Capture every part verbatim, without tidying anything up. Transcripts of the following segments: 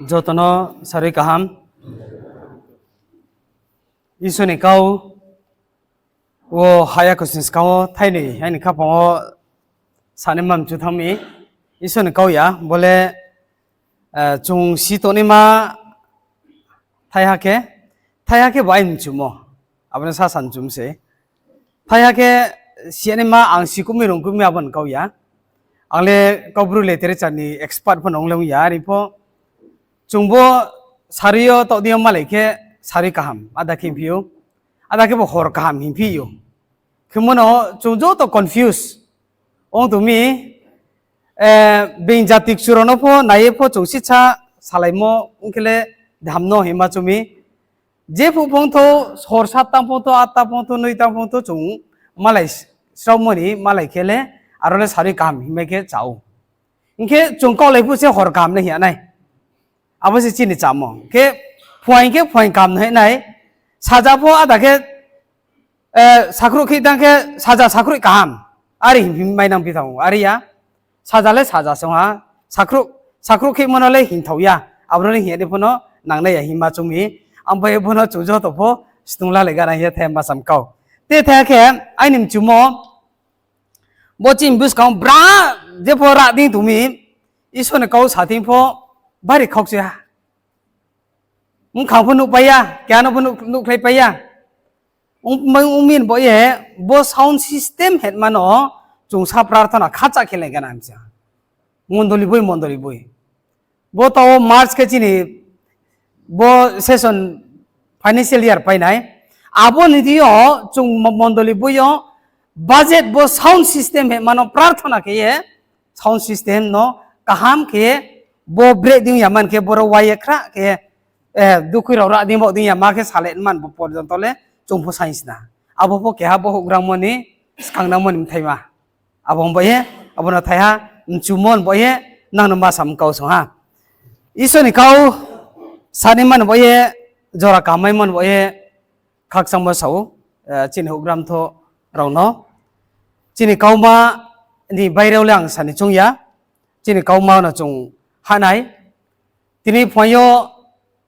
Joto no sarui kaham. Isor ni kau wo haya kosing skang wo thainoi aini khaphang wo sanaima mchu thanng mi. Isor ni kau ya, bo le, chung si tongnaima thaiha khe, thaiha khe bo aini mchumo. Abo no sasa mchu mi se. Thaiha khe siyanaima ang si kumi rung kumi abo ni kau ya. Ang le Kaubru literature ni expert pho no ong le ong ya, are pho chung bo sarui yo taoh di yo malai khe sarui kaham ada khe hingphi ou, ada khe bo hor kaham hingphi ou. Khemo no chung joto confuse ong tong mi, being jati kchu rao no pho nai ye pho chung sisa salaimo ong khe le dham no hingma chu mi. Jephuh phongthou hor satta phongthou, atta phongthou, noita phongthou chung malai sraomo ni malai khe le, aro le sarui kaham hingmai khe chá ou. Hing khe chung kaulai phuh se hor kaham nai hing ya nai. Abo se chini chámo. Khe phuaing khe phuaing kaham no hing nai. Saja pho ada khe, sakhruh khe tang khe saja sakhruh kaham. Are hing mai nang phi thanng ou. Are ya. Saja le saja se ong ha. Sakhruh, sakhruh khemo no le hingthao ya. Abo no le hing ya ni pho no nangnai ya hingma chung mi. Ang bai ye bo no chung joto pho snung lalai gana hing ye thai ma sam kau. Te thai khe aini mchumo, bo chini buskang wo bra jepho rah dei tong mi, Isor ni kau sa thing pho bari khaukchoi ha. Bkhang pho nuhpai ya, keha no pho nuh, nuhkhlaipai ya. Ong, ong mi bo ye, bo sound system hingma no chung sa prarthona khacha khe lai gana hing se. Mondoli boi, mondoli boi. Bo taoh wo March khe chini bo session financial year pai nai. Abo ni deing yo chung mo-, mondoli boi yo budget bo sound system hingma no prarthona khe ye, sound system no kaham khe ye, bo breh dei ya man khe boro wai ye khrah khe, dukhui rao rah dei bo dei ya ma khe salai man bo porjonto le chung pho saing sna. Abo pho keha bo houhgrangmo ni, skangnangmo ni mthaima. Abo ni bo ye, abo no thaiha, mchumo ni bo ye, nang no ma sam kau song ha. Isor ni kau sanaima ni bo ye, jora kaham maimo ni bo ye, khakchangmo sa ou, chini houhgra mtho rao no. Chini kauma ni baire wo le ang sa ni choung ya, chini kauma no chung ha nai. Tini phuaing yo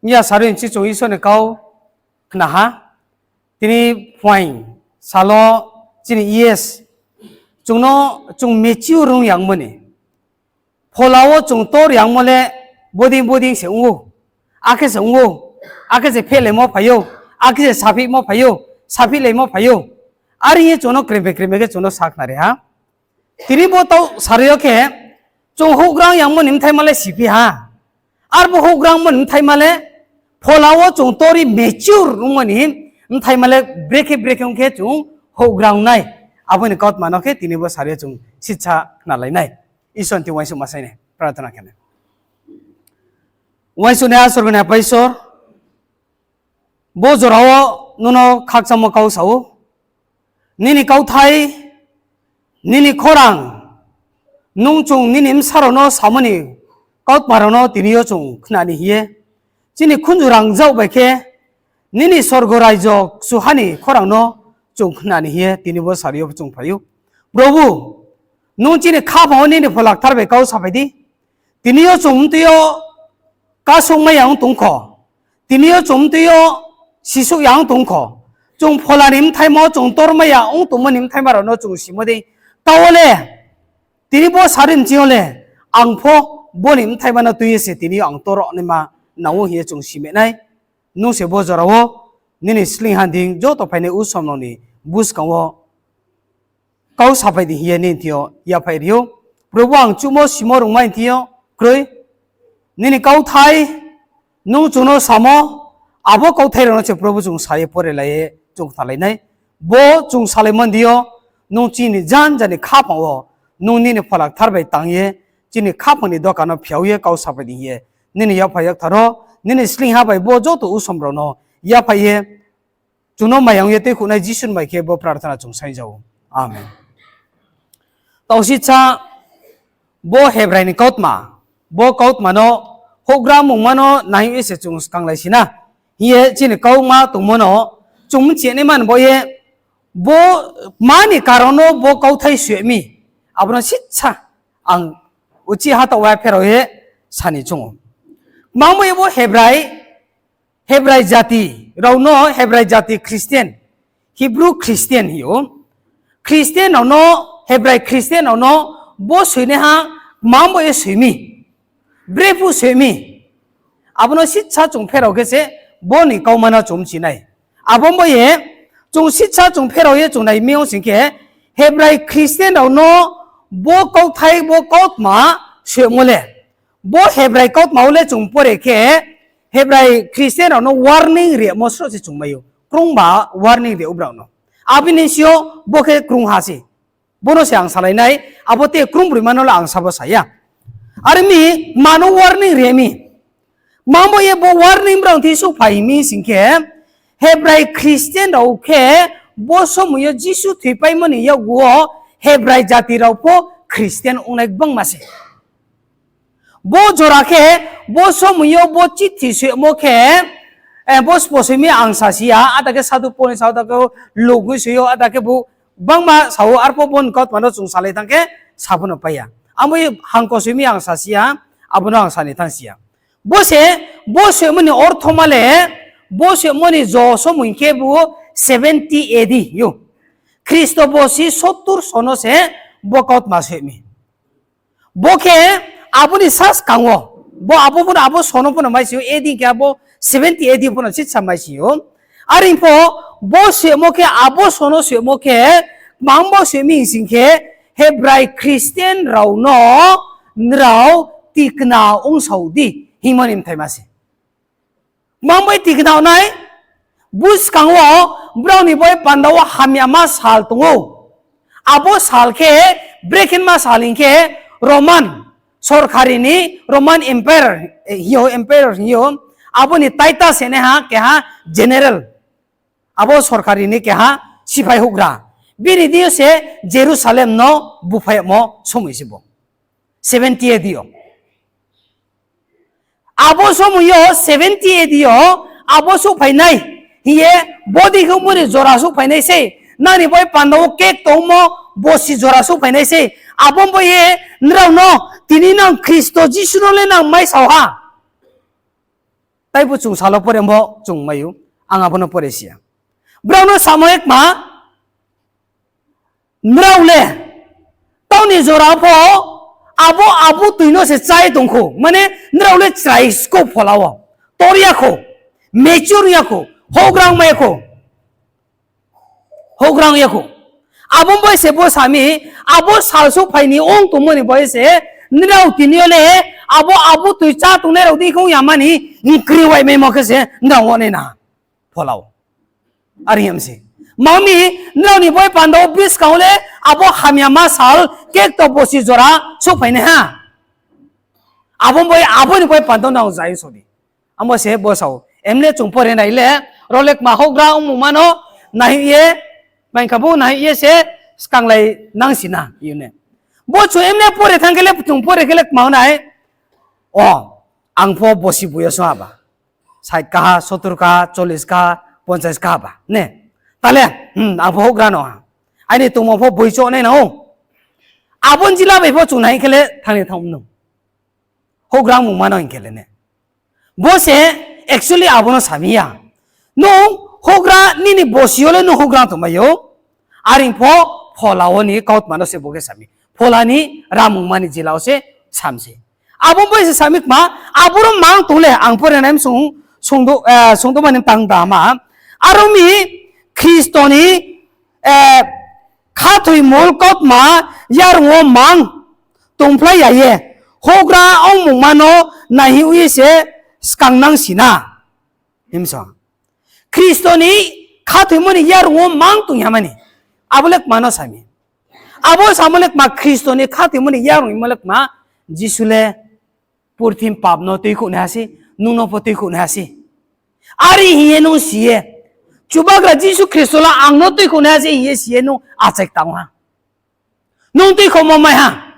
miya sarui nchi chung Isor ni kau khna ha. Tini phuaing sal wo chini yes chung no chung mature rung yangmo ni, phola wo chung tor yangmo le bodei bodei se ong ou, akhe se ong ou, akhe se phehlaimo phai ou, akhe se saphihmo phai ou, saphihlaimo phai ou. Are ye chung no kreme kreme khe chung no sakhnari ha. Tini bo taoh sarui yo khe chung houhgrang yangmo ni mthaima le siphi ha. Arbo houhgrangmo ni mthaima le phola wo chung tori mature ongmo ni mthaima le brekhe brekhe ong khe chung houhgrang nai. Abo ni kautma no khe tini bo sarui yo chung sitsa khnalai nai. Isor ni thing uaingsouhma sai nai, prarthona khe nai. Uaingsouhnaiha sorgo ni Apa Isor, bo jora wo nung no khakchangmo kau sa ou. Nini kauthai, nini khorang, nung chung nini bsa rao no samo ni kautma rao no tini yo chung khna ni hing ye, chini khunju rangzag bai khe nini sorgo raijo kchuha ni khorang no chung khna ni hing ye tini bo sarui yo chung phai ou. Probhu, nung chini khaphang wo nini Phola Kthar bai kau saphai di. Tini yo chung mtui yo kasouhmai ya ong tong kho. Tini yo chung mtui yo sisouh ya ong tong kho. Chung phola ni bthaima wo chung tormai ya ong tongmo ni bthaima rao no chung simo dei. Taoh wo le, tini bo sarui nching yo le, ang pho bo ni bthaima no tui ye se tini yo ang tor naima nang ou hing ye chung sime nai. Nung se bo jora wo nini sleing ha dei joto phainai usom rao ni buskang wo kau saphai di hing ye nini thing yo yaphai ri ou. Probhu, ang chuhmo simo rungmai thing yo kroi. Nini kauthai nung chung no samo, abo kauthai rao no se Probhu chung sa ye porelai ye chung kthalai nai. Bo chung salaimo ni deing yo, nung chini janja ni khaphang wo, nung nini Phola Kthar bai tang ye, chini khaphang ni doka no phiao ye kau saphai di hing ye, nini yaphai yakthar wo, nini sleing ha bai bo joto usom rao no yaphai ye, chung no mayang ye tuikhouhnai Jisu ni bai khe bo prarthona chung saingja ou. Amen. Taoh sitsa bo Hebrai ni kautma, bo kautma no houhgra mungma no nai ye se chung skanglai si na. Hing ye chini kauma tongmo no chung mchi naima ni bo ye, bo mani karon no bo kauthai soi mi, abo no sitsa ang uchih ha taoh wa pherao ye sa ni choung ou. Kmangbo ye bo Hebrai, Hebrai jati rao no Hebrai jati Christian, Hebrew Christian hing ou. Christian rao no, Hebrai Christian rao no bo soinaiha kmangbo ye soi mi, brephuh soi mi. Abo no sitsa chung pherao khe se bo ni kauma no chung mchi nai. Abo bo ye chung sitsa chung pherao ye chung nai mi ong sing khe, Hebrai Christian rao no bo kauthai, bo kautma soimo le, bo Hebrai kautma wo le chung pore khe, Hebrai Christian rao no warning rimo sroh se chung mai ou. Krungba warning ri ou brao no. Abo ni sing yo bo khe krungha se. Bo no se ang salai nai, abo te krungbroima no le ang sabo sa ya. Are mi, mano warning ri mi. Kmangbo ye bo warning brao thi souhphai mi sing khe, Hebrai Christian rao khe, bo somoi yo Jisu thoipaimo ni yakgu wo Hebrai jati rao pho Christian ongnai gbangma se. Bo jora khe, bo somoi yo bo chithi soimo khe, eh, bo spo soi mi ang sasi ya, ada khe sadhu Paul ni sao, ada khe lugui soi yo, ada khe bo gbangma sao, arpho bo ni kautma no chung salai thanng khe sabo no pai ya. Abo ye hangko soi mi ang sasi ya, abo no ang sa ni thanng si ya. Bo se, bo soimo ni ortho ma le, bo soimo ni jo somoi khe bo seventy A D yo. Khristo bosi sottur sono se bo kautma soi mi. Bo khe abo ni saskang wo, bo abo, bo abo sono pho no mai si ou, A D khe abo seventy A D pho no sitsa mai si ou. Are pho bo soimo khe, abo sono soimo khe, kmangbo soi mi hing sing khe, Hebrai Christian rao no nrao tikna ongsao di hingmo ni mthaima se. Kmangbo ye tikna nai, buskang wo brao ni bai panda wo hamyama sal tong ou. Abo sal khe, brekhenma sal hing khe, Roman sorkari ni, Roman Empire, eh, hing yo, emperor hing yo, abo ni Titus hinaiha keha general. Abo sorkari ni keha siphai houhgra. Bini deing yo se Jerusalem no buphaimo somoi se bo. Seventy A D yo. Abo somoi yo seventy A D yo abo souhphai nai hing ye, bo dei khe bo ni jora souhphai nai sei, nang ni bai panda wo kek tongmo bosi jora souhphai nai sei, abo bo ye nrao no tini nang Khristo Jisu no le nang maisao ha. Taibo chung salo pore bo chung mai ou, ang abo no pore si ya. Brao no samo ye kma, nrao le, taoh ni jora pho, abo, abo toi no se chá ye tong khou. Mane, nrao le chrai skou phola wo. Tor ya khou, mature ya khou, houhgra ong mai ya khou. Houhgra ong ya khou. Abo bai se bo sa mi, abo sal souhphai ni ong tongmo ni bai se, nrao tini yo le, abo, abo toi chá tongnai rao dei khe ong ya mani, nkri wai maimo khe se, nrao ong nai na. Phola wo. Are hing ye mi se. Mami, nrao ni bai panda wo buskang wo le, abo hamyama sal, kekto bosi jora souhphai nai ha. Abo bai, abo ni bai panda wo nang zai so di. Abo se bo sao. Emne chung pore nai le, rao le kma houhgra ongmungma no, naihih ye, maingkha bo naihih ye se, skanglai nang si na, yo ne. Bo chung emne pore thanng khe le, chung pore khe le kma nai. O, ang pho bosi boyos no aba. Sait kaha, sottur kaha, chollis kaha, ponchas kaha ba, ne? Ta le, hmm, ang pho houhgra no ha. Aini tongmo pho boicho nai nang ou. Abo ni jila bai pho chung nai khe le thanng ni thanng no. Houhgra ongmungma no hing khe le ne. Bo se actually abo no sa mi ya. Nung houhgra nini bosi yo le nung houhgra tongmai ou. Are pho phola wo ni kautma no se bo khe sa mi. Phola ni ramungma ni jila wo se sa mi se. Abo bai se sa mi kma, aboro mang tong le, ang pore nai sung, sungdo, eh, sungdo mani tang da ma. Aro mi Khristo ni, eh, khathoimo kautma yarung wo mang tongphlai ya ye, houhgra ongmungma no naihih ye se skangnang si na. Himsong. Khristo ni khathoimo ni yarung wo mang tong ya mani. Abo le kma no sa mi. Abo samo le kma Khristo ni khathoimo ni yarung hingmo le kma Jisu le purthim pap no tuikhouh nai ha se, nung no pho tuikhouh nai ha se. Are hing ye nung si ye. Chubagra Jisu Khristo le ang no tuikhouh nai ha se hing ye si ye nung achai tang ha. Nung tuikhouhmo mai ha.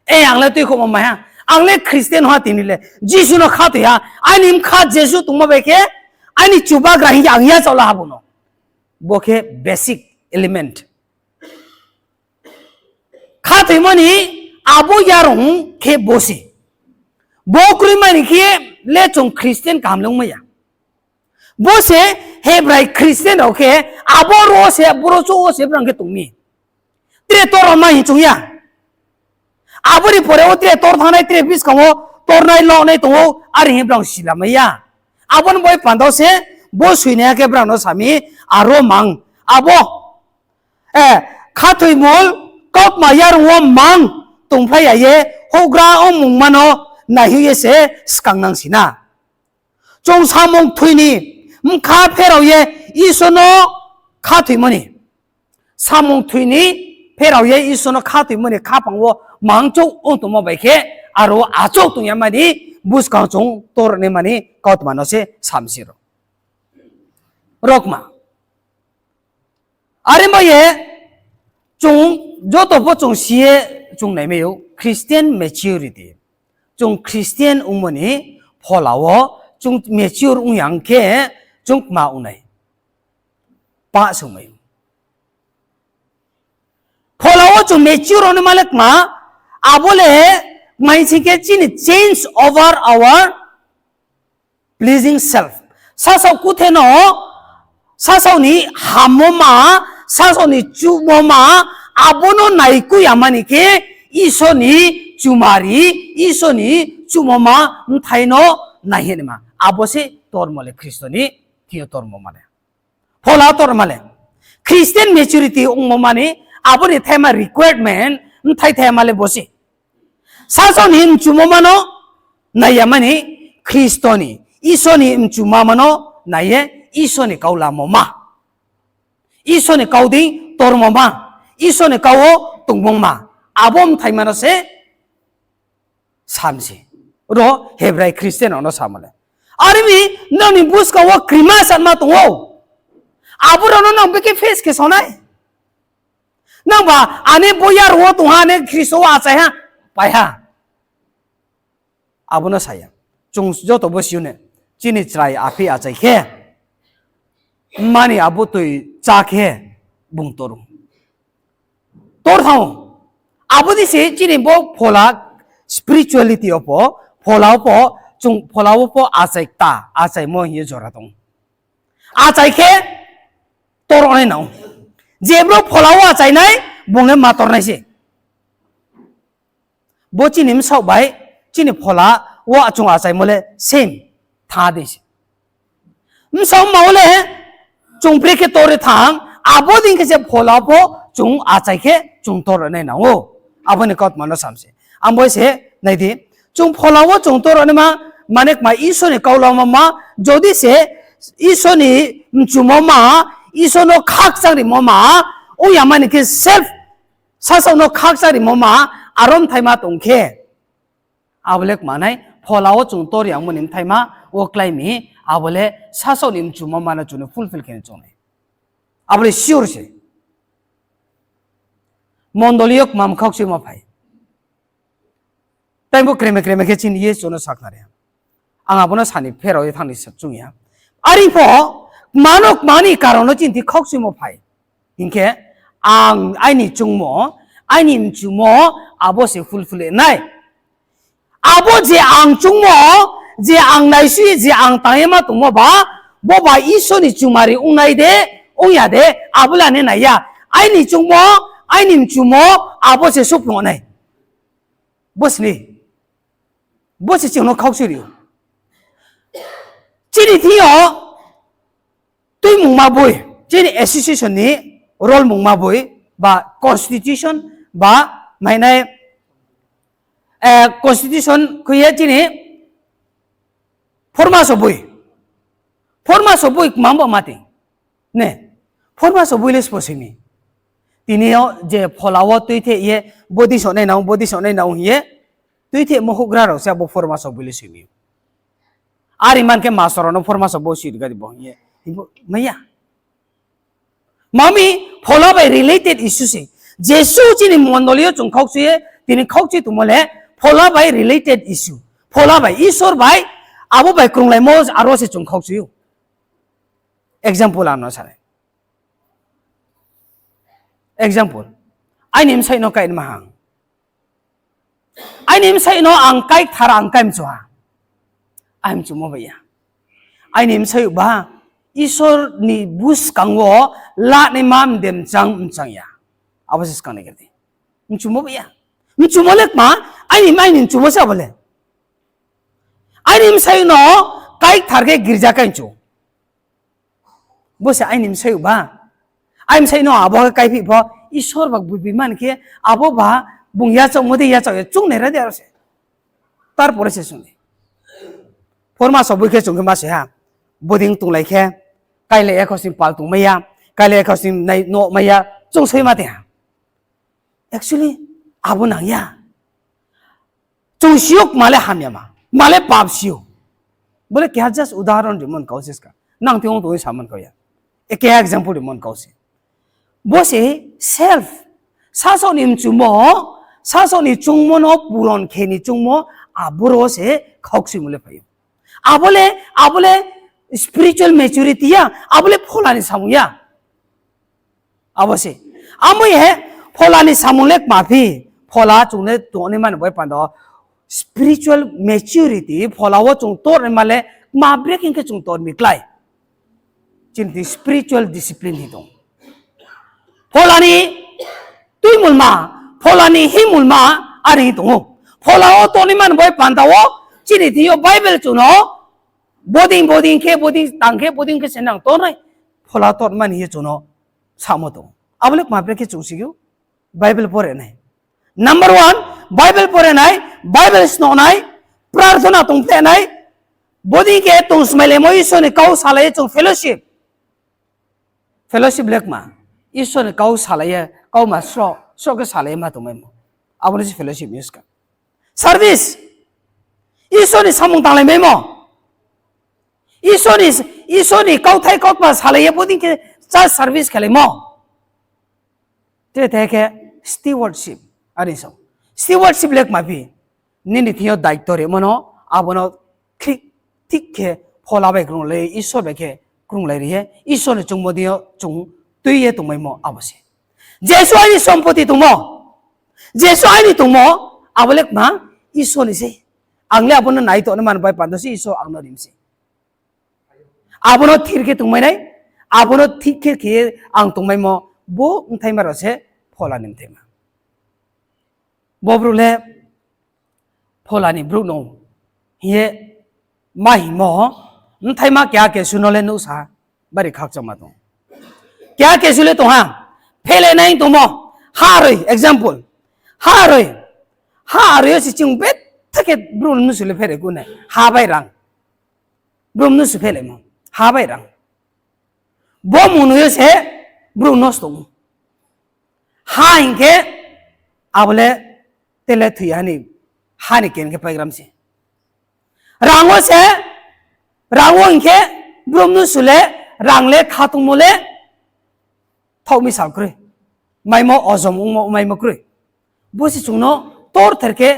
E, ang le tuikhouhmo mai ha. Ang le Christian ha tini le. Jisu no khathoi ha. Aini bkha Jisu tongmo bai khe, aini Chubagra hing ye ang yachaoh la ha bo no. Bo khe basic element. Khathoimo ni abo yarung khe bo se. Bo kroi mani khe le chung Christian kaham le ongmai ya. Bo se Hebrai Christian rao khe abo ro se, boro chouh wo se brang khe tong mi. Tre tor ma hing chung ya. Abo ni pore wo tre tor thanngnai, tre buskang wo tornai, lohnai tong ou, are hing brang silamai ya. Abo ni bai panda se bo soinaiha khe brang no sa mi, aro mang. Abo, eh, khathoimul kautma yarung wo mang tongphlai ya ye, houhgra ongmungma no naihoih ye se skang nang si na. Chung samung thoi ni bkha pherao ye Isor no khathoimo ni. Samung thoi ni pherao ye Isor no khathoimo ni khaphang wo mangchouh ong tongmo bai khe, aro achouh tong ya mani buskang chung tor nai mani kautma no se sam si ro. Rokma. Are bai ye chung joto pho chung si ye chung naimai ou Christian maturity. Chung Christian ongmo ni phola wo chung mature ong ya khe chung kma ong nai. Pa songmai ou. Phola wo chung mature ong nai ma le kma, abo le kmai sing khe chini change over our pleasing self. Sasaoh kuthe no, sasaoh ni hammo ma, sasaoh ni chuhmo ma, abo no naikui ya mani khe Isor ni chumari, Isor ni chuhmo ma bthai no naihoih naima. Abo se tormo le Khristo ni thing yo tormo ma le. Phola torma le. Christian maturity ongmo mani, abo ni thaima requirement, bthai thaima le bo se. Sasaoh ni mchumo ma no nai ya mani, Khristo ni, Isor ni mchuma ma no nai ye, Isor ni kau lamo ma. Isor ni kau dei tormo ma. Isor ni kau wo tongmo ma. Abo bthaima no se sam se. Ro Hebrai Christian rao no samo le. Are mi, nrao ni buskang wo krima satma tong ou. Abo rao no nang bekhe face khe sonai. Nang ba, ani bo yar wo tong ha, ani Khristo wo achai ha, pai ha. Abo no sa ya. Chung joto bo si ou ne, chini chrai aphi achai khe, mma ni abo toi chá khe bung tor ou. Tor thanng ou. Abo dei se chini bo phola spirituality wo pho, phola wo pho, chung phola wo pho achai kta, achaimo hing ye jora tong ou. Achai khe tor nai nang ou. Je brouh phola wo achai nai, bung le ma tor nai se. Bo chini bsaoh bai, chini phola wo chung achaimo le same tha dei se. Bsaoh ma wo le chung brekhe tor ye thanng, abo dei khe se phola pho chung achai khe chung tor nai nang ou. Abo ni kautma no sam se. Ang bo se nai di, chung phola wo chung tor naima, mane kma Isor ni kau lamo ma, jodi se Isor ni mchumo ma, Isor no khakchang rimo ma ong ya mani khe self, sasaoh no khakchang rimo ma, aro bthaima tong khe, abo le kma nai, phola wo chung tor yangmo ni bthaima wo klái mi, abo le sasaoh ni mchumo ma no chung no fulfill khe chung nai. Abo le sure se. Mondoli yo kma mkhaukchuimo phai. Tai bo kreme kreme khe chini ye chung no sakhnari. Ang abo no sani pherao ye thanng ni sa chung ya. Are pho, kma no kma ni karon no chini thi khaukchuimo phai. Hing khe, ang aini chungmo, aini mchumo, abo se fulfill nai. Abo je ang chungmo, je ang naisui, je ang tang ye ma tongmo ba, bo ba Isor ni chumari ong nai de, ong ya de, abo le ani nai ya. Aini chungmo, aini mchumo, abo se suphnung nai. Bo se ni. Bo se chung no khaukchui ri ou. Chini thing yo, tuimungma boi, chini association ni rolmungma boi, ba constitution, ba mainai, constitution khui ye chini phormaso boi. Phormaso boi kmang bo ma ti. Ne, phormaso boi le sbo soi mi. Tini yo je phola wo tuithe ye, bodi sonai nang, bodi sonai nang hing ye, tuithemo houhgra rao se abo phormaso boi le soi mi. Are man khe mastor rao no phormaso boi soi ri gadi bo hing ye. Mai ya. Mami, phola bai related issue se. Jesuh chini mondoli yo chung khaukchui ye, tini khaukchui tongmo le, phola bai related issue. Phola bai, Isor bai, abo bai krunglaimo aro se chung khaukchui ou. Example ang no sa nai. Example, aini bsai no kainma hang. Aini bsai no ang kaikthar, ang kaimchu ha. Aini mchumo bai ya. Aini bsayouh ba Isor ni buskang wo lanaima mde mchang mchang ya. Abo se skang nai khe di. Mchumo bai ya. Mchumo le kma, aini, aini mchumo se abo le. Aini bsayouh no kaikthar khe girja kai chu. Bo se aini bsayouh ba. Aini bsayouh no abo khe kaiphi pho, Isor ba buibi man khe, abo ba bung yachaohmo dei yachaoh ya, chung nai ra di aro se. Tarpore se sung di. Phorma so boi khe chung khe ma se ha. Bodei tonglai khe, kailai ya khaoh sing pal tongmai ya, kailai ya khaoh sing nai no mai ya, chung soi ma tei ha. Actually, abo nang ya. Chung si ou kma le hamyama, kma le pap si ou. Bo le keha just udahoron rimo ni kau se ska. Nang thing ong tong ye sa man kau ya. E keha example rimo ni kau se. Bo se self. Sasaoh ni mchumo, sasaoh ni chungmo no puron khe ni chungmo, aboro se khaukchuimo le phai ou. Abo le, abo le spiritual maturity ya, abo le phola ni samung ya. Abo se. Amo ye, phola ni samung le kma phi, phola chung le tongnaima ni bai panda wo spiritual maturity, phola wo chung tornaima le kma brekhe khe chung tor mi klái. Chini thing spiritual discipline hing tong. Phola ni tuimulma, phola ni hingmulma, are hing tong ou. Phola wo tongnaima ni bai panda wo, chini thing yo Bible chung no, bodei bodei khe, bodei tang khe, bodei khe se nang tor nai, phola torma ni ye chung no samo tong. Abo le kma brekhe chung si ou, Bible pore nai. Number one, Bible pore nai, Bible sno nai, prarthona tongphleh nai, bodei khe tong smailaimo Isor ni kau salai ye chung fellowship. Fellowship le kma, Isor ni kau salai ye, kauma sroh, sroh khe salai ye ma tongmaimo. Abo no se fellowship ni ska. Service, Isor ni samung tanglai maimo. Isor ni, Isor ni kauthai kautma salai ye bodei khe church service khelaimo. Tre te khe stewardship, are so. Stewardship le kma phi, nini thing yo daityo rimo no, abo no thik, thik khe phola bai krunglai, Isor bai khe krunglai ri ye, Isor ni chungmo dei yo chung tui ye tongmaimo abo se. Jesuh aini sompoti tongmo, Jesuh aini tongmo, abo le kma Isor ni sei. Ang le abo no nai tongnaima ni bai panda se Isor ang no ri mi se. Abo no thir khe tongmai nai, abo no thik khe khe ang tongmaimo, bo bthaima rao se phola ni bthaima. Bo brouh le phola ni brouh no hing ye ma hingmo, bthaima keha kesu no le nuhsa bari khakchangma tong. Keha kesu le tong ha, phelenai tongmo, ha roi, example, ha roi, ha roi yo se chung betha khe brouh mnusu le phere ku nai, ha bai rang. Brouh mnusu phelaimo, ha bai rang. Bo mung no yo se brouh nosto ong ou. Ha hing khe, abo le tele thoi ha ni, ha ni ken khe paigram se. Rang wo se, rang wo hing khe, brouh mnusu le, rang le khatungmo le, thaoh mi sal kroi. Maimo ojom ongmo maimo kroi. Bo se chung no torther khe,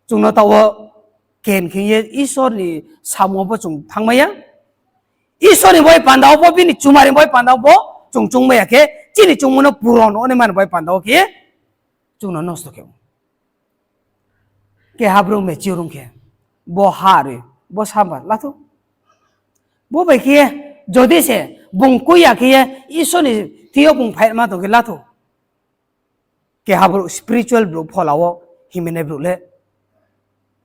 chung no taoh wo ken khe ye Isor ni samung wo pho chung thanngmai ya. Isor ni bai panda wo pho, bini chumari bai panda wo pho chung chungmai ya khe, chini chungmo no puron ongnaima ni bai panda wo khe, chung no nosto khe ou. Keha brouh mature ong khe, bo ha ri, bo samba latho. Bo bai khe, jodi se bung kui ya khe ye, Isor ni thing yo bung phaima tong khe latho. Keha brouh spiritual brouh phola wo hingmai nai brouh le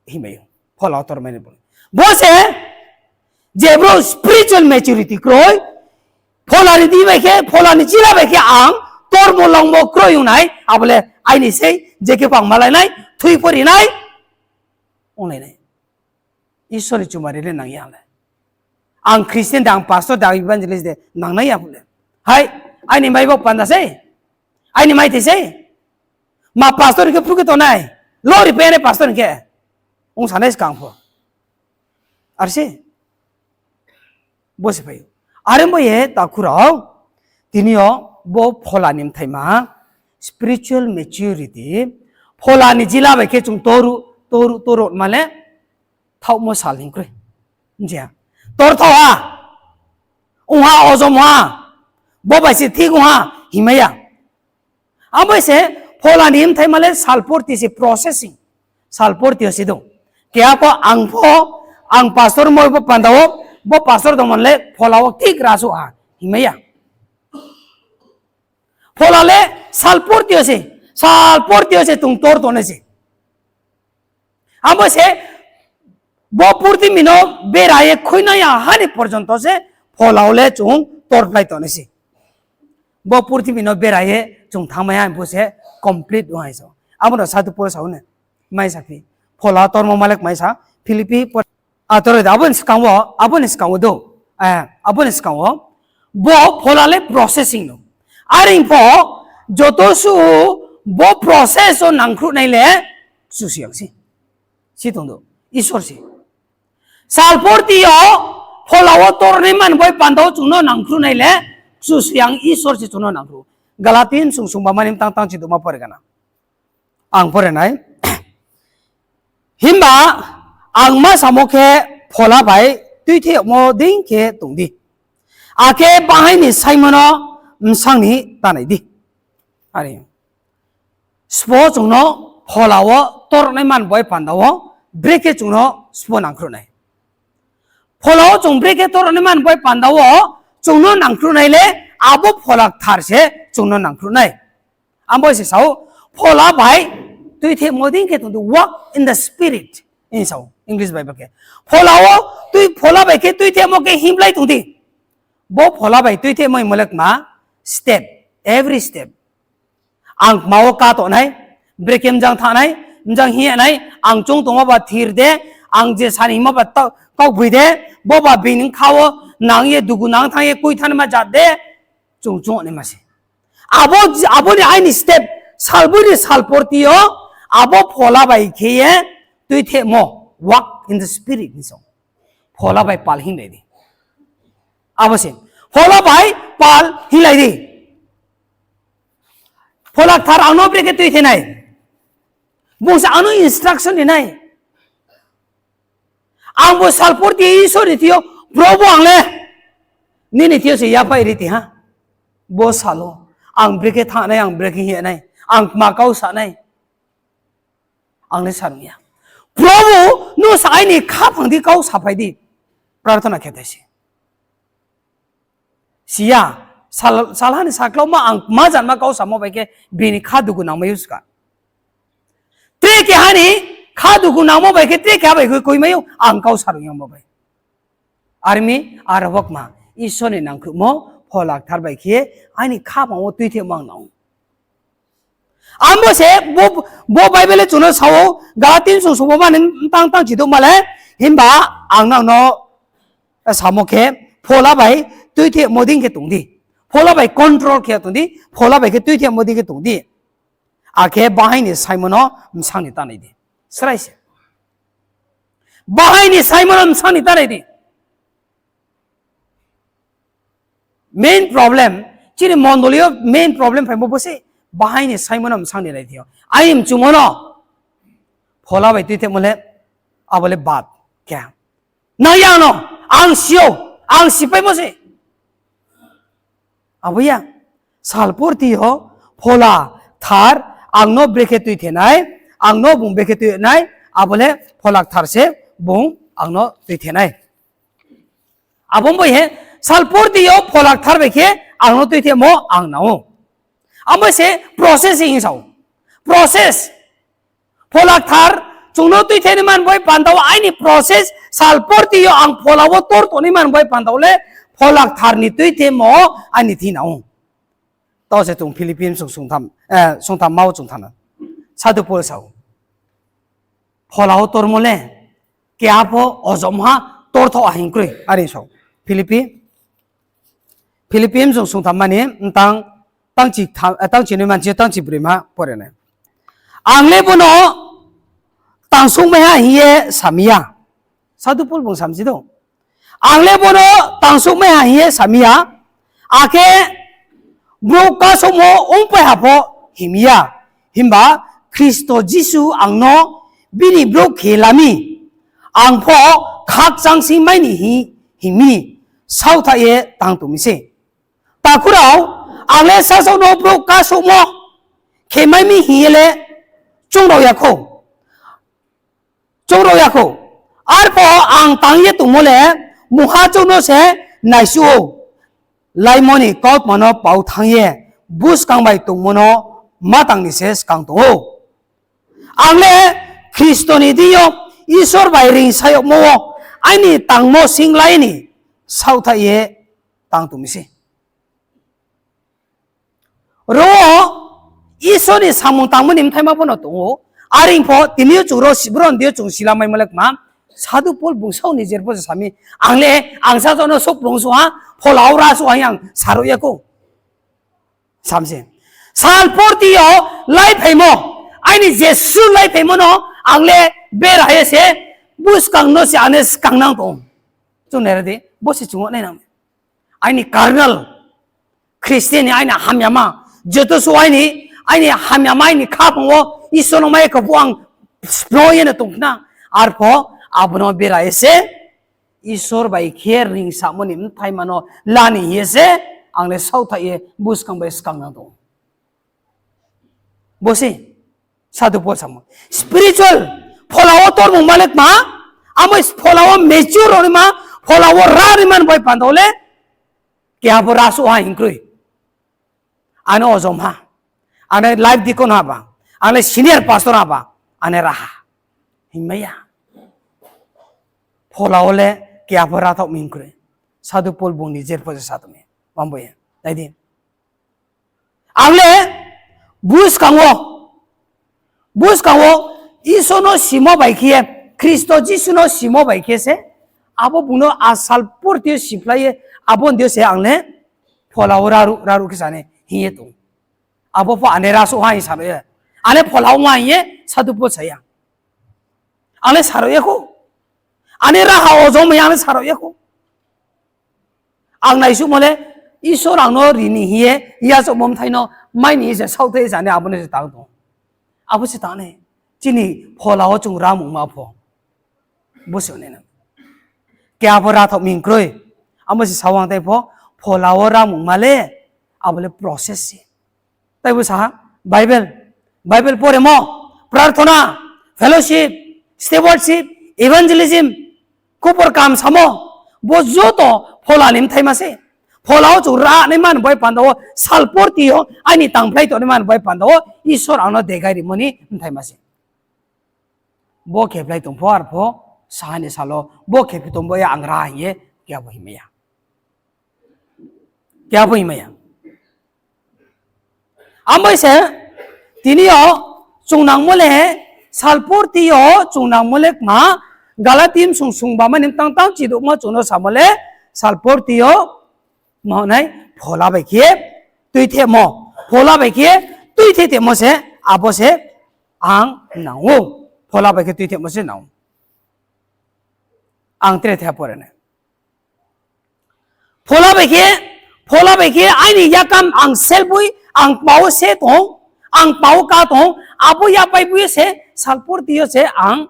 hingmai ou. Phola wo tormai nai brouh. Bo se je brouh spiritual maturity kroi, phola ni di bai khe, phola ni chila bai khe ang tormo langmo kroi ong nai, abo le aini sei, je khe pho ang malai nai, thui pho ri nai, onglai nai. Isor ni chumari le nang ya le. Ang Christian de, ang pastor de, ang evangelist de, nang nai ya phuh le. Hai, aini mai bo panda sei. Aini mai thei sei. Ma pastor hing khe phru khe tongnai. Lori pe nai pastor hing khe. Ong sanai skang pho. Ar se. Bo se phai ou. Are bo ye takhu rao, tini yo bo phola ni bthaima, spiritual maturity, phola ni jila bai khe chung toru, toru, toru ma le, thaohmo sal hing kroi. Je, tor thaoh ha, ong ha, ojom ha, bo bai se thik ong ha, hingmai ya. Abo se phola ni bthaima le sal porti se processing. Sal porti yo se dong. Keha pho ang pho, Ang pastor mo bo panda wo, bo pastor tongmo le phola wo thik ra suh ha, hingmai ya. Phola le sal porti yo se, sal porti yo se chung tor tongnai se. Abo se bo purthimbi no bera ye khuinai ya ha ni porjonto se phola wo le chung torphlai tongnai se. Bo purthimbi no bera ye chung thanngmai ha bo se complete ong hai sa. Abo no Sadhu Paul sa ou ne, mai sa phi. Phola tormo ma le kmai sa, Philippi por-, ator de, abo ni skang wo, abo ni skang wo do, eh, abo ni skang wo, bo phola le processing no. Are pho, joto suh bo process wo nangkhruhnai le Kchusoyang se. Si tong do, Isor se. Sal porti yo phola wo tornai man bai panda wo chung no nangkhruhnai le Kchusoyang Isor se chung no nangkhruh. Galati bsung sungba mani mtang tangchi doma pore gana. Ang pore nai. Himba ang ma samo khe phola bai tuithemo dei khe tong di. Akhe bahai ni saimo no bsang ni ta nai di. Are sbo chung no phola wo tornai man bai panda wo brekhe chung no sbo nangkhruh nai. Phola wo chung brekhe tornai man bai panda wo chung no nangkhruh nai le abo Phola Kthar se chung no nangkhruh nai. Abo se sao, phola bai tuithemo dei khe tong di, walk in the Spirit hing sao English Bible khe. Phola wo tui, phola bai khe tuithemo khe himlai tong di. Bo phola bai tuithemo hingmo le kma, step, every step. Ang kma wo ka tongnai, brekhe mjang thanng nai, mjang hing ye nai, ang choung tongmo ba thir de, ang je sani hingmo ba ta-, kaugboi de, bo ba bini kha wo nang ye dugu nang thanng ye kui thanngma jat de, chung chung naima se. Abo, abo ni aini step, salboi ni sal porti yo, abo phola bai khe ye tuithemo, walk in the Spirit hing sao. Phola bai pal hinglai di. Abo se, phola bai pal hinglai di. Phola Kthar ang no brekhe tuithe nai. Bung se ang no instruction ri nai. Ang bo sal porti Isor ni thing yo, Probhu ang le nini thing yo se yaphai ri ti ha. Bo sal wo ang brekhe thanng nai, ang brekhe hing ye nai, ang kma kau sa nai. Ang le sa rung ya. Probhu, nung se aini khaphang di kau saphai di. Prarthana khe thai se. Si ya, sal-, salha ni saklauma ang kma janma kau samo bai khe bini kha dugu nangmai ou ska. Tre keha ni kha dugu nangmo bai khe tre keha bai khe koimai ou ang kau sa rung yamo bai. Are mi, aro bo kma, Isor ni nangkhruhmo, Phola Kthar bai khe aini khaphang wo tuithemo ang nang ou. Abo se bo, bo Bible le chung no sao, Galati bsung sungba mani mtang tangchi doma le, himba ang nang no samo khe, phola bai tuithemo dei khe tong di. Phola bai control khe tong di, phola bai khe tuithemo dei khe tong di. Akhe bahai ni saimo no bsang ni ta nai di. Srai se. Bahai ni saimo no bsang ni ta nai di. Main problem, chini mondoli yo main problem phaimo bo se, bahai ni saimo no bsang ni nai di yo. Aini mchumo no phola bai tuithemo le, abo le bad khe. Nang ya no, ang si ou, ang sipaimo se. Abo ya, sal porti yo, Phola Kthar, ang no brekhe tuithe nai, ang no bung brekhe tui nai, abo le Phola Kthar se bung ang no tuithe nai. Abo bai he, sal porti yo Phola Kthar bai khe ang no tuithemo ang nang ou. Abo se process hing sao. Process. Phola Kthar, chung no tuithe ni man bai panda wo aini process, sal porti yo ang phola wo tor tong ni man bai panda wo le, Phola Kthar ni tuithemo aini thing nang ou. Tao se chung Philippi sung sungtham, eh, sungtham ma wo chung thanng na. Sadhu Paul sao. Phola wo tormo le, keha pho ojom ha, torthoh ha hing kroi, are sao. Philippi, Philippi bsung sungtham mani, mtang, tangchi tha-, eh, tangchi noi manchi, tangchi broi ma pore nai. Ang le bono tangsongmai ha hing ye sami ya. Sadhu Paul bung samsi do. Ang le bono tangsongmai ha hing ye sami ya. Akhe brouh kasouhmo ongpai ha pho himi ya. Himba Khristo Jisu ang no bini brouh khe la mi. Ang pho khakchang sing mai ni hing, hing mi. Saohthaih ye tang tong mi se. Takhu rao, ang le sasaoh no brouh kasouhmo khe mai mi hing ye le choung rao ya khou. Choung rao ya khou. Arphuh ang tang ye tongmo le mungha chouh no se naisuh ou, laimo ni kautma no pau thanng ye buskang bai tongmo no ma tang ni se skang tong ou. Ang le Khristo ni deing yo Isor bai reingsa yagmo wo aini tangmo singlai ni saohthaih ye tang tong mi sei. Ro wo Isor ni samung tangmo ni bthaima pho no tong ou. Are pho tini yo chung ro si-, bro ni deing yo chung silamaimo le kma, Sadhu Pol bung saoh ni jer pho se sa mi, ang le, ang sasaoh no souhplung suh ha, phola wo ra suh ha hing ang saruh ya khou. Sam se. Sal porti yo laiphaimo, aini jesuh laiphaimo no ang le bera ye se buskang no se ang le skangnang tong ou. Chung nai ra di, bo se chung nai nang. Aini carnal, Christian ni aini hamyama, joto suh aini, aini hamyama aini khaphang wo Isor no mai khe phuh ang splung ye no tong khna. Arphuh abo no bera ye se Isor bai khe reingsa mo ni bthaima no la ni hing ye se ang le saohthaih ye buskang bai skangnang tong ou. Bo se Sadhu Pol samo. Spiritual, phola wo tormungma le kma, amo phola wo mature rao naima, phola wo ra naima ni bai panda wo le, keha pho ra suh ha hing kroi. Ano ojom ha, ano life deacon ha ba, ano senior pastor ha ba, ano ra ha hingmai ya. Phola wo le keha pho ra thaoh mi hing kroi. Sadhu Pol bung ni jer pho se sa tong mi. Bambo ye. Nai di. Ang le buskang wo, buskang wo Isor no simo bai khe ye, Khristo Jisu no simo bai khe se, abo bung no asal porti yo siphlai ye, abo ni deing yo se ang le phola wo raruh, raruh khe sa nai hing ye tong. Abo pho ano ra suh ha hing sa ye, ano phola wo ma hing ye Sadhu Pol sa ya. Ang le saruh ya khou. Ano raha ojom hing ye ang le saruh ya khou. Ang naisuhmo le, Isor ang no ri ni hing ye, yachaohmo bthai no mai ni hing se saohthai ye sa nai abo no se tang tong. Abo se tang nai. Chini phola wo chung ramungma pho, bo se nai nang. Keha pho ra thaoh mi hing kroi. Abo se sa ang tai pho, phola wo ramungma le, abo le process se. Taibo sa ha, Bible, Bible poremo, prarthona, fellowship, stewardship, evangelism, khupor kaham samo, bo joto phola ni bthaima se. Phola wo chung ra naima ni bai panda wo, sal porti yo aini tangphlai tongnaima ni bai panda wo, Isor ang no degai rimo ni bthaima se. Bo khephlai tong pho arpho, saha ni sal wo bo khephi tong bo ya ang ra hing ye, keha pho hingmai ya. Keha pho hingmai ya. Abo se, tini yo chung nangmo le, sal porti yo chung nangmo le kma, Galati bsung sungbama ni btang tang chiduhmo chung no samo le, sal porti yo, ma nai, phola bai khe tuithemo, phola bai khe tuithe temo se, abo se ang nang ou. Phola bai khe tuithemo se nang ou. Ang tre the pore nai. Phola bai khe, phola bai khe aini yakam ang selboi, ang kma wo se tong, ang kma wo ka tong, abo yapai boi se, sal porti yo se ang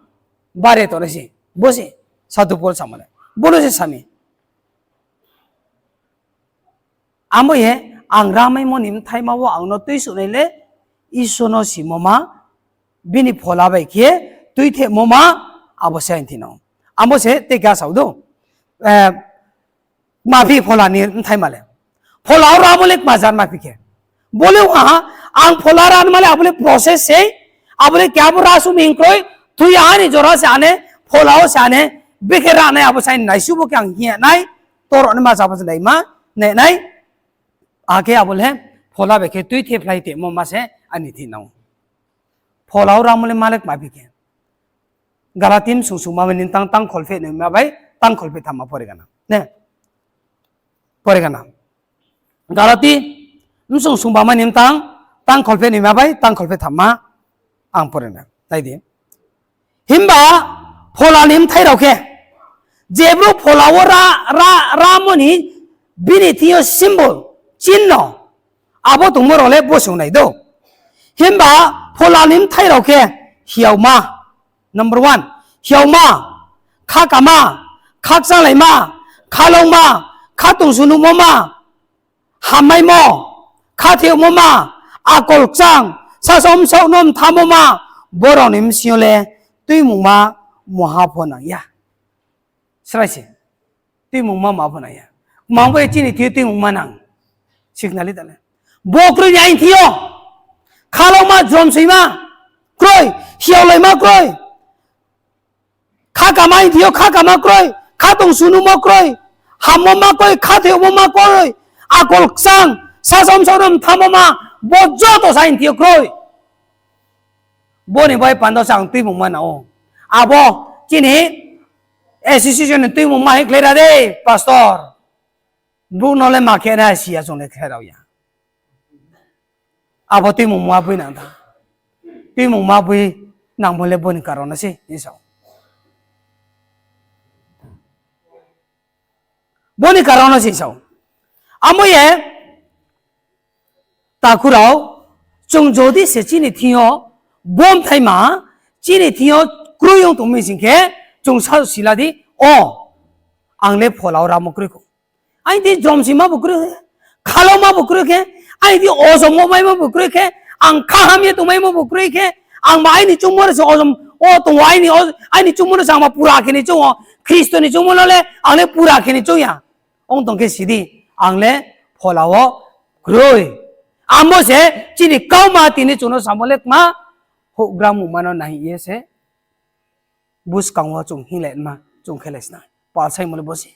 bare tongnai se. Bo se, Sadhu Pol samo le. Bo no se sa mi. Abo ye, ang ramaimo ni bthaima wo ang no tuisuhnai le, Isor no simo ma, bini phola bai khe tuithemo ma, abo se ang thi nang ou. Abo se tei khe a sao do. Kma phi phola ni bthaima le. Phola wo ramo le kma jar ma phi khe. Bo le ong ha, ang phola ra naima le abo le process sei, abo le keha bo ra suh mi hing kroi, thui ya ha ni jora se ane, phola wo se ane, bekhe ra nai abo se aini naisuh bo khe ang hing ya nai, toro naima jabo se naima, nai nai, akhe abo le phola bai khe tuithe phlai temo ma se aini thi nang ou. Phola wo ramo le ma le kma phi khe. Galati bsung sungbama ni btang tang kholpheh noima bai tang kholpheh thamma pore gana. Ne? Pore gana. Galati bsung sungbama ni btang tang kholpheh noima bai tang kholpheh thamma ang pore na. Nai di. Himba phola ni bthai rao khe, je brouh phola wo ra, ra, ramo ni bini thing yo symbol, chinno, abo tongmo rao le bo se ong nai do. Himba phola ni bthai rao khe hiaoma, number one, hiaoma, khakama, khakchanglaima, khalongma, khatungsung nuhmo ma, hammaimo, khathoimo ma, akol kchang, sasaoh bsaoh no mthamo ma, bo rao ni bsing yo le tuimungma mungha pho nang ya. Srai se. Tuimungma ma pho nang ya. Kmang bo ye chini thing yo tuimungma nang. Signal le ta le. Bo kroi ni aini thing yo. Khaloma jromsoima kroi, hiaolaima kroi. Khakama aini thing yo khakama kroi, khatong sunumo kroi, hammo ma kroi, khathoimo ma kroi, akol kchang, sasaoh bsaoh no mthamo ma, bo joto se aini thing yo kroi. Bo ni bai panda se ang tuimungma nang ou. Abo chini association ni tuimungma hing khlai ra de, pastor. Brouh no le ma khe nai si ya, chung le khe rao ya. Abo tuimungma boi nang tha. Tuimungma boi nangmo le bo ni karon no se hing sa ou. Bo ni karon no se hing sa ou. Amo ye, takhu rao, chung jodi se chini thing yo bomthaima, chini thing yo kroi ong tong mi sing khe, chung sa sila di, o, ang le phola wo ramo kroi khou. Aini thing jromsoima bo kroi khe, khaloma bo kroi khe, aini thing ojom wo maimo bo kroi khe, ang kaham ye tongmaimo bo kroi khe, ang ba aini chungmo no se ojom wo tong ou, aini, aini chungmo no se ang ba pura khe ni choung ou, Khristo ni chungmo no le ang le pura khe ni choung ya. Ong tong khe si di, ang le phola wo kroi. Amo se chini kauma tini chung no samo le kma, houhgra mungma no nai ye se, buskang wo chung hinglai ma, chung khelai sna. Pal saimo le bo se.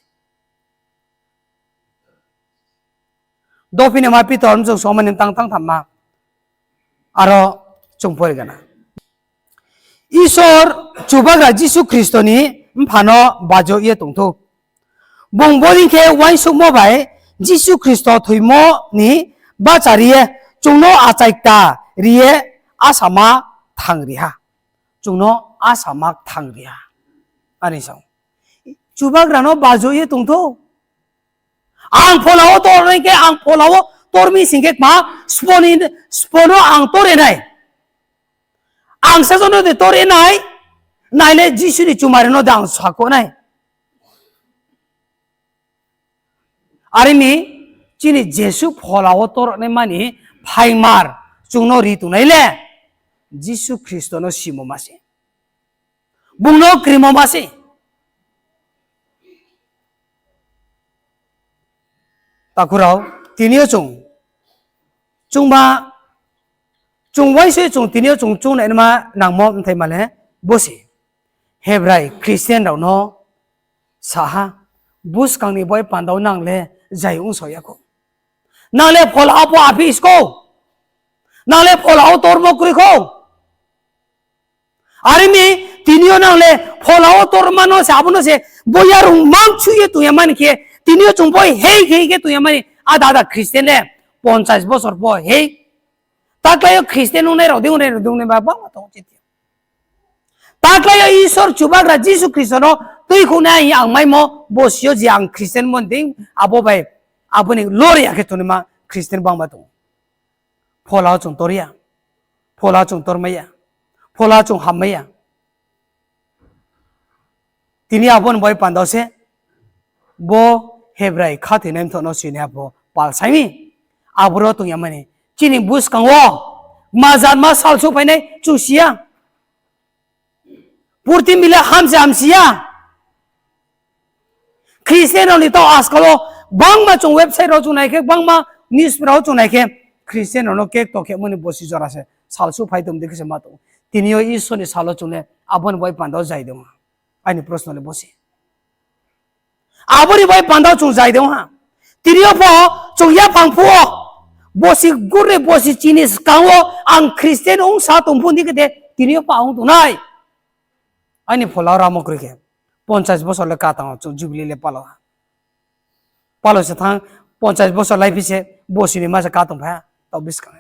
Dophinima Pitor mchung somani tang tang thamma. Aro chung pori gana. Isor Chubagra Jisu Khristo ni mpha no bajo ye tong thou. Bung bodei khe uaingsouhmo bai Jisu Khristo thoimo ni bahcha ri ye chung no achai kta ri ye asama thanng ri ha. Chung no asama thanng ri ha. Ani sa ou. Chubagra no bajo ye tong thou. Ang phola wo tor nai khe, ang phola wo tor mi sing khe kma, spo ni, spo no ang tor ye nai. Ang sasaoh no de tor ye nai, nai le Jisu ni chumari no de ang sakho nai. Are mi, chini Jesu phola wo tor naima ni phaingmar chung no ri tongnai le, Jisu Khristo no simo ma se. Bung no krimo ma se. Takhu rao, tini yo chung, chungba, chung uaingsouh ye chung tini yo chung choungnaima nangmo mthaima le bo se. Hebrai Christian rao no sa ha, buskang ni bai panda wo nang le zai ongsao ya khou. Nang le phola wo pho aphi skou. Nang le phola wo tormo kroi khou. Are mi, tini yo nang le phola wo torma no se, abo no se, bo yarung mang chu ye tong ya mani khe, tini yo chung bo hei khe hei khe tong ya mani, ada ada Christian le, ponchas bosor pho hei. Taklái yo Christian ongnai rao dei, ongnai rao dei, ongnai ba bangma tong chi. Taklái yo Isor Chubagra Jisu Khristo no tuikhouhnai hing ye ang maimo, bo si yo je ang Christian mo dei, abo bai, abo ni lori ya khe tongnaima Christian bangma tong ou. Phola wo chung tor ya, phola wo chung tormai ya, phola wo chung hammai ya. Tini abo ni bai panda wo se, bo Hebrai khathoinai mthoh no sini abo pal sai mi. Aboro tong ya mani. Chini buskang wo, ma jat ma sal souhphai nai chung si ya. Purthimbi le ham se ham si ya. Christian rao ni taoh askal wo, bangma chung website rao chung nai khe, bangma news rao chung nai khe, Christian rao no kekto khemo ni bosi jora se, sal souhphai tong dei khe se ma tong ou. Tini yo Isor ni sal wo chung le, abo ni bai panda wo zai de ong ha. Aini prosno le bo se. Abo ni bai panda wo chung zai de ong ha. Tini yo pho chung yaphang phuh wo, bosi gurre bosi chini skang wo ang Christian ongsa tong phuh dei khe de, tini yo pho ang ong tong nai. Aini phola wo ramo kroi khe, ponchas bosor le ka tang ou, chung Jubilee le palo ha. Palo se thanng, ponchas bosor laiphi se, bosi ni ma se ka tongphai ha, taoh buskang.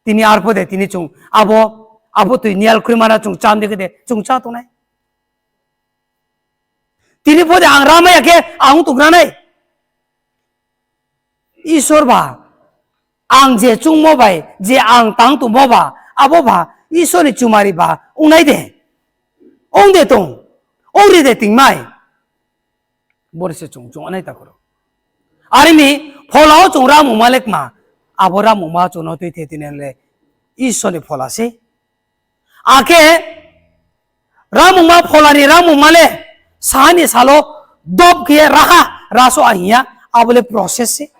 Tini arphuh de, tini chung, abo, abo tui niyal kroima no chung chá dei khe de, chung chá tong nai. Tini pho de ang ramai ya khe, ang tonggra nai. Isor ba, ang je chungmo bai, je ang tang tongmo ba, abo ba, Isor ni chumari ba, ongnai de. Ong de tong, ong ri de tingmai. Bore se chung chung nai takhu rao. Are mi, phola wo chung ramungma le kma, abo ramungma chung no tuithe tini le Isor ni phola se. Akhe, ramungma phola ni ramungma le, Saha ni sal wo dob khe ye raha, raso a hing ya, abo le process se.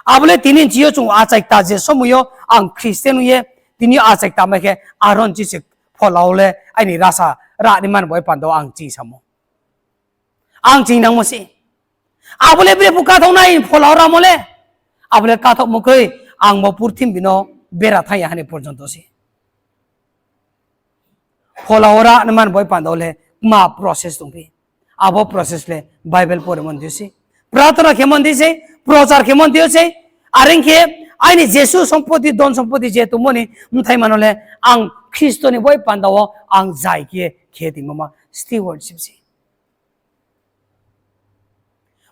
Abo le tini chini yo chung achai kta je somoi yo ang Christian ong ye, tini yo achai kta mai khe, aro ni chini se phola wo le aini rasa ra ni man bai panda wo ang ching samo. Ang ching nangmo se. Abo le bre pho kathaoh nai phola wo ramo le. Abo le kathaohmo kroi, ang bo purthimbi no bera thanng ya ha ni porjonto se. Phola wo ra ni man bai panda wo le kma process tong phi. Abo process le Bible poremo ni thing yo se, prarthana khemo ni thing yo se, prochar khemo ni thing yo se. Are ong khe aini jesuh sompoti, dhon sompoti je tongmo ni bthaima no le ang Khristo ni bai panda wo ang zai khe khe tongmo ma stewardship se.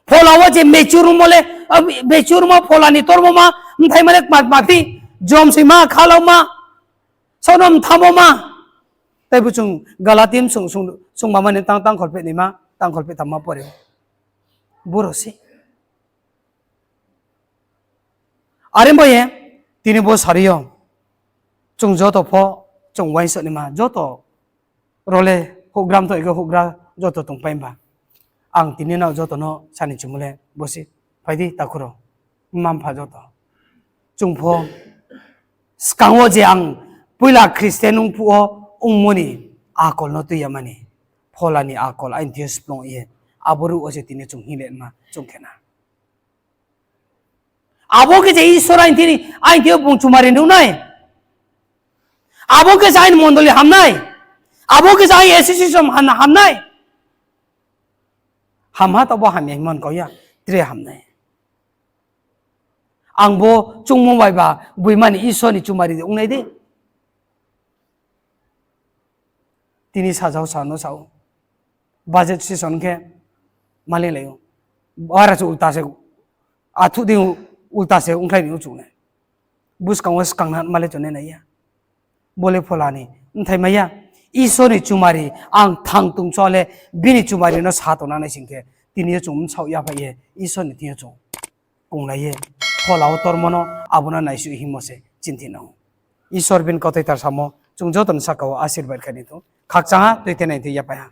Phola wo je mature ongmo le, mature ongmo phola ni tormo ma, bthaima le kma kma phi, jomsoima, khalauma, saono mthamo ma. Teibo chung Galati sung, sung, sung mama ni tang, tangkhol peh naima, tangkhol peh thamma pore. Boro se. Are bai ye, tini bo sari yo, chung joto pho, chung uaingsouh naima, joto rao le houhgra mthoh khe houhgra joto tongpai ba. Ang tini nrao joto no sani chumo le bo se, phai di takhu rao, mma mpha joto. Chung pho, skang wo je ang poila Christian ong phuh wo ongmo ni akol no tui ya mani, phola ni akol aini thing yo splung ye, abo ruh wo se tini chung hing le ma chung khe na. Abo khe se Isor aini thing, aini thing yo bung chumari nuh nai. Abo khe se aini mondoli ham nai. Abo khe se aini association ham, ham nai. Hamha taoh bo hamya hingmo ni kau ya, tre ham nai. Ang bo chungmo bai ba gboima ni Isor ni chumari ong nai de. Tini sajao sa no sa ou. Budget session khe malai lai ou. Bara se ulta se, athuh dei ulta se ongkhlai ni ou chung nai. Buskang wo skang na malai chung nai nai ya. Bo le phola ni bthai mai ya. Isor ni chumari, ang thang tong cho le, bini chumari no sa tong na nai sing khe, tini yo chung bsaoh yaphai ye, Isor ni thing yo chung konglai ye, phola wo tormo no, abo no naisuh hingmo se chinthi nang ou. Isor bini kauthai tar samo, chung joto ni saka wo asirbad khe ni thou. Khakchang ha, tui tenai thou yaphai ha.